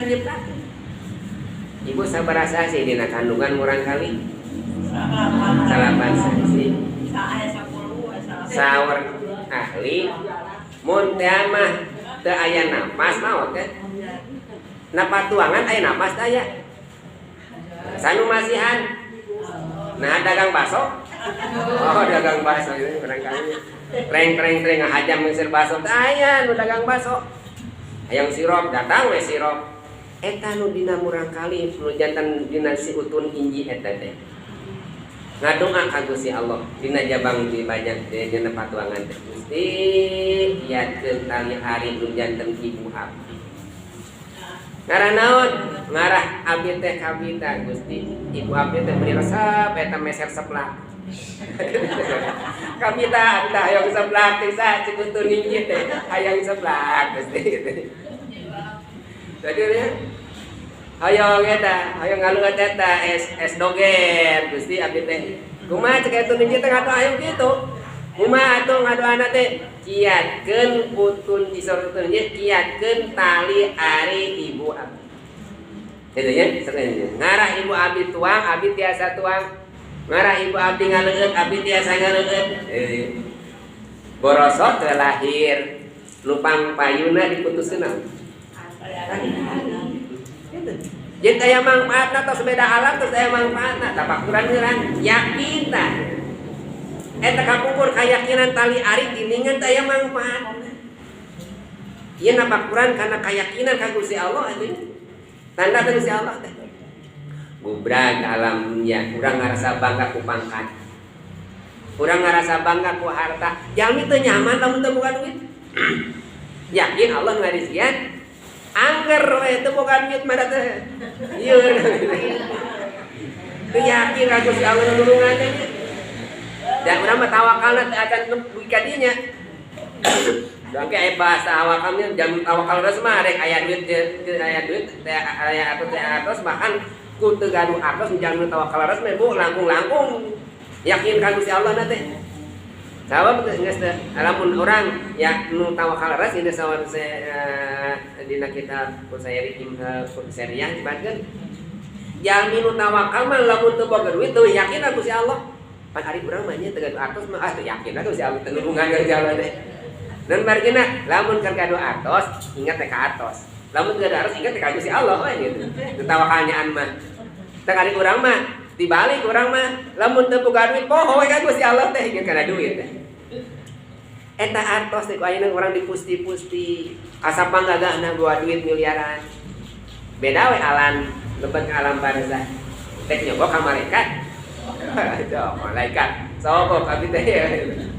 Nyiptakeun. Ibu sabaraha sasih dina kandungan murangkali? 9 sasih. Saur ahli, mun teh mah teu aya napas, maot teh. Na patuangan aya napas teh aya. Sanu masihan. Nah, dagang bakso. Oh, dagang bakso itu barangkali. Treng treng treng ngahajam meser bakso teh aya nu dagang bakso. Hayang sirup, datang we sirup. Eta nu dina murangkali, nu janten dina si utun inji eta teh. Ngadoa ka Gusti Allah dina jabang di banyak dina patuangan teh. Gusti, kiatkeun tali ari nu janten ibu abdi. Ngarah naon? Ngarah abdi teh kabita, Gusti. Ibu abdi teh beri resep eta meser seplak. Kabita, abdi teh hayang seplak teh sa cik utun inji teh hayang seplak, Gusti gitu. Jadi ya, hayang eta, hayang ngaleueut eta es es doger, Gusti, abdi teh. Kumaha cek eta ninji teh ngadoa hayang kitu. Kumaha atuh ngadoana teh? Kiatkeun utun isor utun inji, kiatkeun tali ari ibu abdi. Gitu ya, ngarah ibu abdi tuang, abdi tiasa tuang. Ngarah ibu abdi ngaleueut, abdi tiasa ngaleueut. Borosot teh lahir, lupang payuna diputuskeun naon? Gitu. Jadi aya manfaatna, tos beda alam, terus aya manfaatna, tapakuran heurang yakin tah. Eta kapungkur keyakinan tali ari giningan teh aya manfaatna. Ieu napakuran karena keyakinan ka Gusti Allah atuh. Tanda ka Gusti Allah teh. Gubrag alam dunia, urang ngarasa bangga ku pangkat. Urang ngarasa bangga ku harta. Jalmi teu nyaman lamun teu boga duit. Yakin Allah ngarizkian, angger we teu boga duit mah teh. Ieu. Teu yakin ka Gusti Allah nulungan teh. Da urang mah tawakalna teh acan dugi ka dinya. Da engke aya bahasa tawakalnya jam tawakal geus mah rek aya duit teu aya duit teh aya atau teh atos, bahkan ku teu gaduh atos jam tawakal leres mah, Bu, langkung-langkung yakin ka Gusti Allah na teh. Sabab geus teh lamun urang ya nu tawakal leres ini saur dina kitab Qusairi Qusairiyah dibatkeun, jalmi nu tawakal mah lamun teu boga duit teu yakin ka Gusti Allah. Pan ari urang mah nya teu gaduh artos mah, ah, teu yakin ka Gusti Allah, teu nulungan ka Gusti Allah teh. Dan margina lamun keur gaduh artos ingat teh ka artos. Lamun teu gaduh artos ingat teh ka Gusti Allah we gitu. Teu tawakalnyaan mah. Teh ari urang mah dibalik, urang mah lamun teu boga duit poho we ka Gusti Allah teh, inget kana duit teh. Eta artos teh ku ayeuna urang dipusti-pusti asa panggagahna bawa duit miliaran. Beda we alam lebet ke alam barzah. Teh nyogok ka malaikat. Itu malaikat. Sogok abdi teh.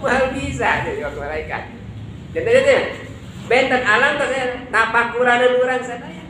Moal bisa nyogok malaikat. Jadi benten alam teh tapakuranan urang sadaya.